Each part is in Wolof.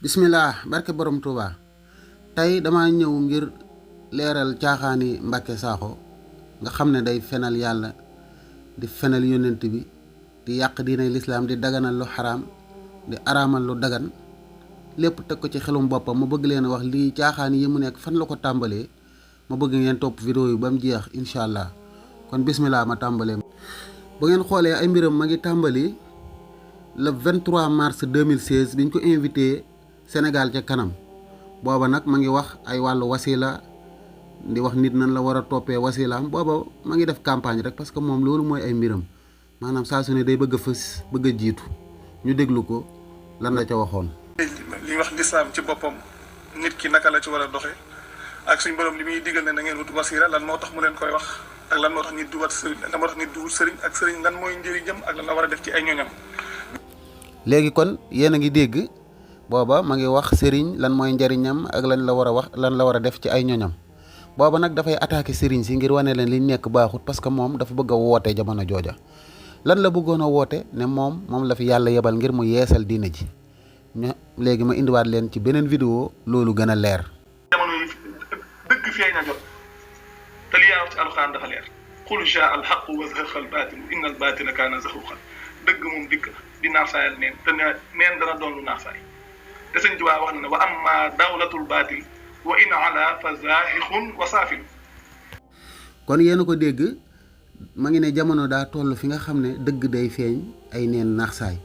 bismillah barke borom Touba tey dama ñëw ngir leeral caaxaani Mbàkke Sakho nga xam ne day fenal yàlla di fenal yonent bi di yàq diinay lislaam di daganal lu xaraam di araamal lu dagan lépp teg ko ci xelum boppam ma bëgg leen a wax lii caaxaani yi mu nekk fan la ko tàmbalee ma bëgg ngeen topp vidéo yi ba mu jeex incha allah kon bismillah ma tàmbalee. bu ngeen xoolee ay mbiram ma ngi tàmbali le 23 mars 2016 biñ ko invité Sénégal ca kanam booba nag ma ngi wax ay wàllu wasila di wax nit nan la war a toppee wasilaam booba ma ngi def campagne rek parce que moom loolu mooy ay mbiram maanaam saa su ne day bëgg a fës bëgg a jiitu ñu déglu ko lan la ca waxoon. li wax lislaam ci boppam nit ki naka la ci war a doxe ak suñ borom li muy digal ne na ngeen wut wasila lan moo tax mu leen koy wax ak lan moo tax nit du wat sëriñ lan moo tax nit du wut sëriñ ak sëriñ lan mooy njëriñam ak lan la war a def ci ay ñoñam. léegi kon yéen a ngi dégg booba ma ngi wax sëriñ lan mooy njariñam ak lan la war a wax lan la war a def ci ay ñoñam booba nag dafay attaqué sëriñ si ngir wane leen li nekk baaxut parce que moom dafa bëgg a woote jamono jooja lan la bëggoon a woote ne moom la fi yàlla yebal ngir mu yeesal diine ji ñu léegi ma indiwaat leen ci beneen vidéo loolu gën a leer. jamono yi dëgg feeñ a jot te li yàlla ci alxuraan dafa leer qul jaa al haqq wa zahaqa al baatil inna al baatila kaana zahuuqan dëgg moom dikk di naasaayal neen te neen dana doon lu naasaay te sëñ Tuubaa wax na ne wa amma dawlatul baatil wa in ala fa zaahiqun wa saafil. kon yéen a ko dégg ma ngi ne jamono daa toll fi nga xam ne dëgg day feeñ ay neen naasaay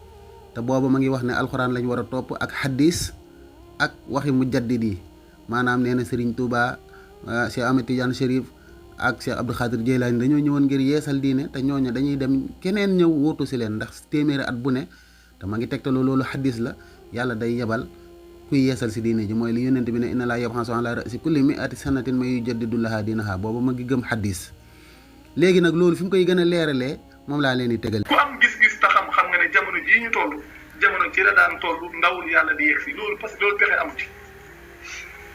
te booba ma ngi wax ne alxuraan lañ war a topp ak xaddis ak waxi mujaddid yi maanaam nee na Serigne Touba Cheikh Ahmed Tidiane Chérif ak Cheikh Abdou Khadir Jeylaani dañoo ñëwoon ngir yeesal diine te ñooñu dañuy dem keneen ñëw wóotu si leen ndax téeméeri at bu ne te ma ngi tegtaloo loolu xaddis la yàlla day yebal kuy yeesal si diine ji mooy li yonent bi ne inna laa yab'asu ala ra'si kulli mi'ati sanatin man yujaddidu laha diinaha booba ma ngi gëm xaddis léegi nag loolu fi mu koy gën a leeralee moom laa leen di tegal. ku am gis-gis te xam nga ne jamono jii ñu toll jamono ci la daan toll ndawul yàlla di yegg si loolu parce que loolu pexe amu ci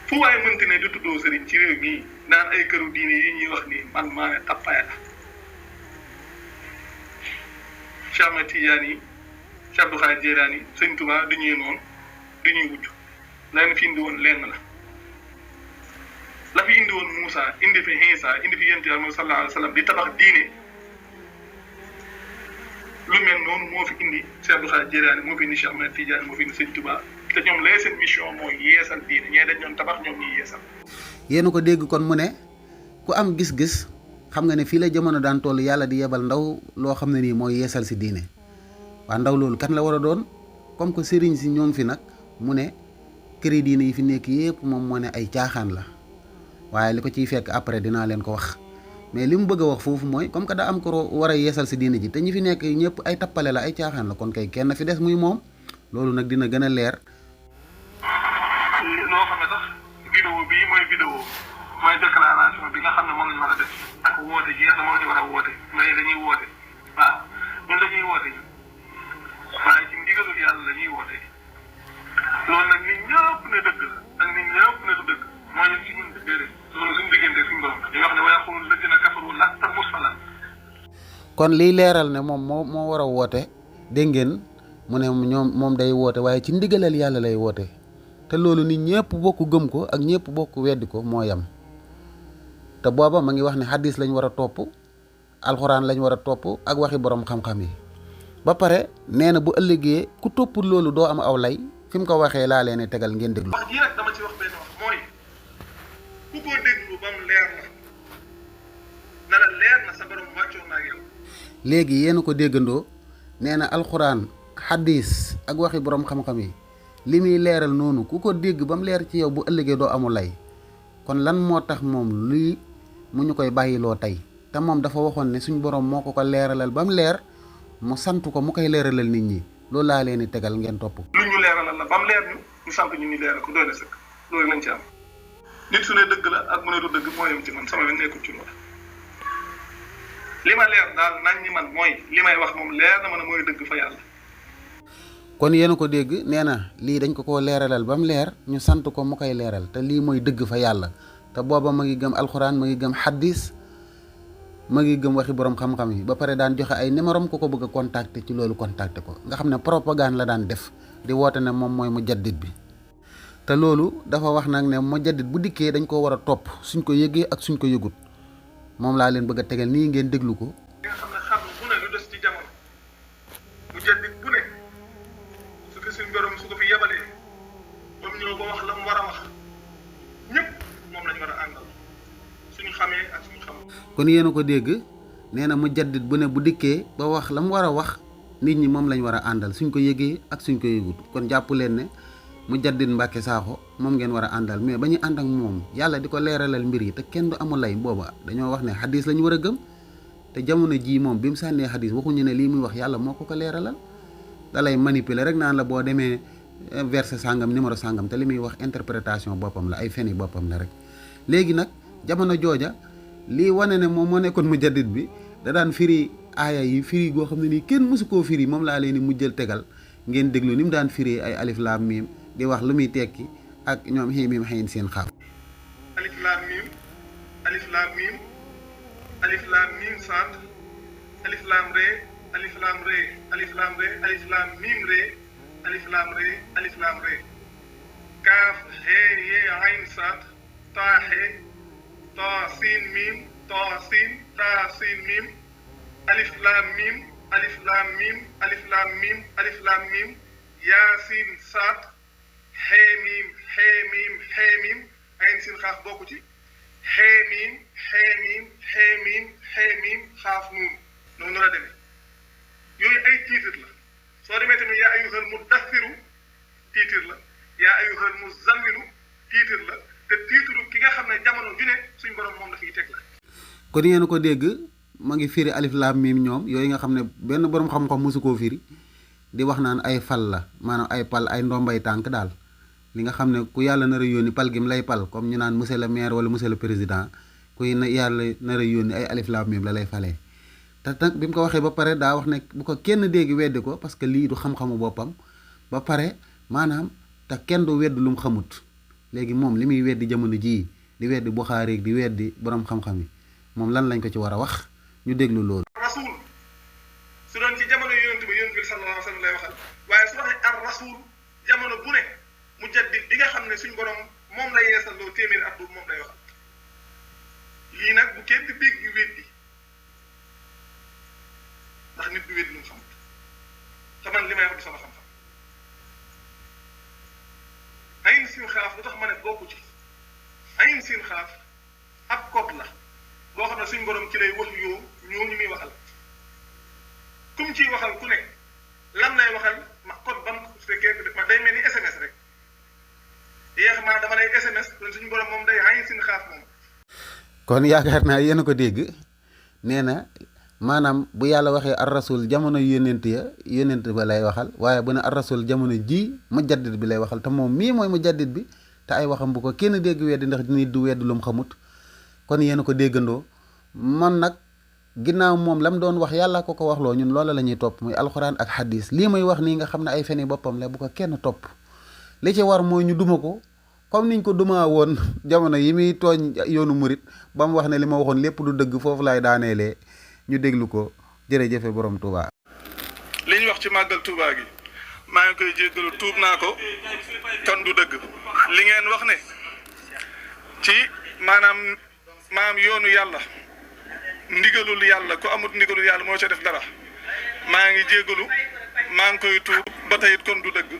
fu waaye mënti ne di tuddoo sëriñ ci réew mii naan ay këru diine yi ñuy wax nii man maa ne tappaya la Cheikh Ahmed Tidiane yi Cheikh Abdou Khadir Jeylaani yi sëñ Tuubaa di ñuy noonu di ñuy wujj leen fi indi woon lenn la fi indi woon Moussa indi fi Isa indi fi yonent Yàlla sallallahu alayhi wa sallam di tabax diine lu mel noonu moo fi indi Cheikh Abdou Khadir Jeylaani moo fi indi Cheikh Ahmed Tidiane moo fi indi sëñ Tuubaa te ñoom lay seen mission mooy yeesal diine ñee dañ doon tabax ñoom ñuy yeesal. yéen a ko dégg kon mu ne ku am gis-gis xam nga ne fii la jamono daan toll yàlla di yebal ndaw loo xam ne nii mooy yeesal si diine waa ndaw loolu kan la war a doon comme que sëriñ si ñoo ngi fi nag mu ne këri diine yi fi nekk yëpp moom moo ne ay caaxaan la waaye li ko ciy fekk après dinaa leen ko wax mais li mu bëgg a wax foofu mooy comme que daa am ko war a yeesal si diine ji te ñi fi nekk ñëpp ay tappale la ay caaxaan la kon kay kenn fi des muy moom loolu nag dina gën a leer. loo xam ne sax vidéo bii mooy vidéo mooy déclaration bi nga xam ne moom lañ war a def ak woote ji nga xam ne moo ñu war a woote mais dañuy woote waaw ñun dañuy woote ñu waaye ci ndigalul yàlla la ñuy woote loolu nag nit ñëpp ne dëgg la ak nit ñëpp ne du dëgg mooy ñun si ñun déedéet loolu suñu diggante suñu borom dañuy wax ne wa yaqulu lladiina kafaru lasta mursalan. kon liy leeral ne moom moo war a woote dégg ngeen mu ne moom day woote waaye ci ndigalal yàlla lay woote te loolu nit ñëpp bokk gëm ko ak ñëpp bokk weddi ko moo yam te booba ma ngi wax ne xaddis lañ war a topp alxuraan lañ war a topp ak waxi borom xam-xam yi ba pare nee na bu ëllëgee ku toppul loolu doo am aw lay fi mu ko waxee laa leen tegal ngeen déglu. wax ji rek dama ci wax benn wax mooy ku ko déglu ba mu leer na la leer na sa borom wàccoon na ak yow. léegi yéen a ko déggandoo nee na alxuraan xaddis ak waxi borom xam-xam yi li muy leeral noonu ku ko dégg ba mu leer ci yow bu ëllëgee doo amul lay kon lan moo tax moom lii mu ñu koy bàyyiloo tey te moom dafa waxoon ne suñ borom moo ko leeralal ba mu leer mu sant ko mu koy leeralal nit ñi loolu laa leen di tegal ngeen topp. lu ñu leeralal la ba mu leer ñu sant ñu leeral ko doy na sëkk loolu lañ ci am nit su ne dëgg la ak mu ne du dëgg moo yem ci man sama yoon nekkul ci loolu li ma leer daal nañ ñi man mooy li may wax moom leer na ma ne mooy dëgg fa yàlla. kon yéen a ko dégg nee na lii dañ ko leeralal ba mu leer ñu sant ko mu koy leeral te lii mooy dëgg fa yàlla te booba ma ngi gëm alxuraan ma ngi gëm xaddis ma ngi gëm waxi borom xam-xam yi ba pare daan joxe ay numéro ko bëgg a contacter ci loolu contacter ko nga xam ne propagande la daan def di woote ne moom mooy mujaddid bi te loolu dafa wax nag ne mujaddid bu dikkee dañ ko war a topp suñ ko yëgee ak suñ ko yëgut moom laa leen bëgg a tegal nii ngeen déglu ko. nga xam ne xam bu ne lu des ci jamono mujaddid bu ne su ko suñ borom su ko fi yebalee ba mu ñëw ba wax la mu war a wax ñëpp moom lañ war a àndal suñu xamee ak suñu xamul. kon yéen a ko dégg nee na mujaddid bu ne bu dikkee ba wax la mu war a wax nit ñi moom lañ war a àndal suñ ko yëgee ak suñ ko yëgut kon jàpp leen ne Mujaddid Mbacke Sakho moom ngeen war a àndal mais ba ñu ànd ak moom yàlla di ko leeralal mbir yi te kenn du amul lay booba dañoo wax ne xadis la ñu war a gëm te jamono jii moom bi mu sànnee xadis waxuñu ne lii muy wax yàlla moo ko leeralal da lay manipuler rek naan la boo demee verset sàngam numéro sàngam te li muy wax interprétation boppam la ay feni boppam la rek. léegi nag jamono jooja lii wane ne moom moo nekkoon mujaddid bi da daan firi aaya yi firi goo xam ne nii kenn mësu koo firi moom laa leen di mujjal tegal ngeen déglu ni mu daan firi ay alif laam miim di wax lu muy tekki ak ñoom xii miim xëyin seen xaaf. alif laam miim alif laam miim alif laam miim saad alif laam ree alif laam ree alif laam ree alif laam miim ree alif laam ree alif laam ree kaaf xee yee ayn saad taa xee taa siin miim taa siin taa siin miim alif laam miim alif laam miim alif laam miim alif laam miim yaa siin saad xeemiim xeemiim xeemiim ayn siin xaaf bokku ci xeemiim xeemiim xeemiim xeemiim xaaf nuun noonu la demee yooyu ay tiitir la soo demee tamit yaa ayyuhal muddassiru tiitir la yaa ayyuhal muzammilu tiitir la te tiitiru ki nga xam ne jamono ju ne suñ borom moom la fiy teg la. kon yéen a ko dégg ma ngi firi alif laam miim ñoom yooyu nga xam ne benn borom xam-xam mosu koo firi di wax naan ay fal la maanaam ay pal ay ndombay tànk daal. li nga xam ne ku yàlla nar a yónni pal gi mu lay pal comme ñu naan monsieur le maire wala monsieur le président kuy yàlla nar a yónni ay alif laam miim la lay falee te nag bi mu ko waxee ba pare daa wax ne bu ko kenn dégg weddi ko parce que lii du xam-xamu boppam ba pare maanaam te kenn du wedd lu mu xamut léegi moom li muy weddi jamono jii di weddi Buxaari di weddi borom xam-xam yi moom lan lañ ko ci war a wax ñu déglu loolu. rasul su doon ci jamono yonent bi sallallahu alayhi wa sallam lay waxal waaye su waxee ar rasul jamono bu ne. mujaddid bi nga xam ne suñ borom moom la yeesal loo téeméeri at boobu moom lay waxal lii nag bu kenn di dégg weddi ndax nit du weddi lu mu xamut te man li may wax du sama xam-xam ayin siin xaaf lu tax ma ne bokku ci ayin siin xaaf ab code la boo xam ne suñ borom ci lay wax yoo ñooñu muy waxal kum ciy waxal ku nekk lan lay waxal ma code bam su fekkee ma day mel ni SMS rek. yéex maa dama lay SMS kon suñu borom moom day ayin siin xaaf moom. kon yaakaar naa yéen a ko dégg nee na maanaam bu yàlla waxee ar rasul jamono yónent ba lay waxal waaye bu ne ar rasul jamono ji mujaddid bi lay waxal te moom mii mooy mujaddid bi te ay waxam bu ko kenn dégg weddi ndax nit du weddi lu mu xamut kon yéen a ko déggandoo man nag ginnaaw moom la mu doon wax yàlla ko ko waxloo ñun loola la ñuy topp muy alxuraan ak xadis lii muy wax nii nga xam ne ay feni boppam la bu ko kenn topp li ci war mooy ñu duma ko comme niñ ko dumaa woon jamono yi muy tooñ yoonu murit ba mu wax ne li ma waxoon lépp du dëgg foofu laay daaneelee ñu déglu ko jërëjëfe borom Touba. li ñu wax ci màggal Touba gi maa ngi koy jéggalu tuub naa ko kon du dëgg li ngeen wax ne ci maanaam yoonu yàlla ndigalul yàlla ku amut ndigalul yàlla moo ca def dara maa ngi jéggalu maa ngi koy tuub ba tey it kon du dëgg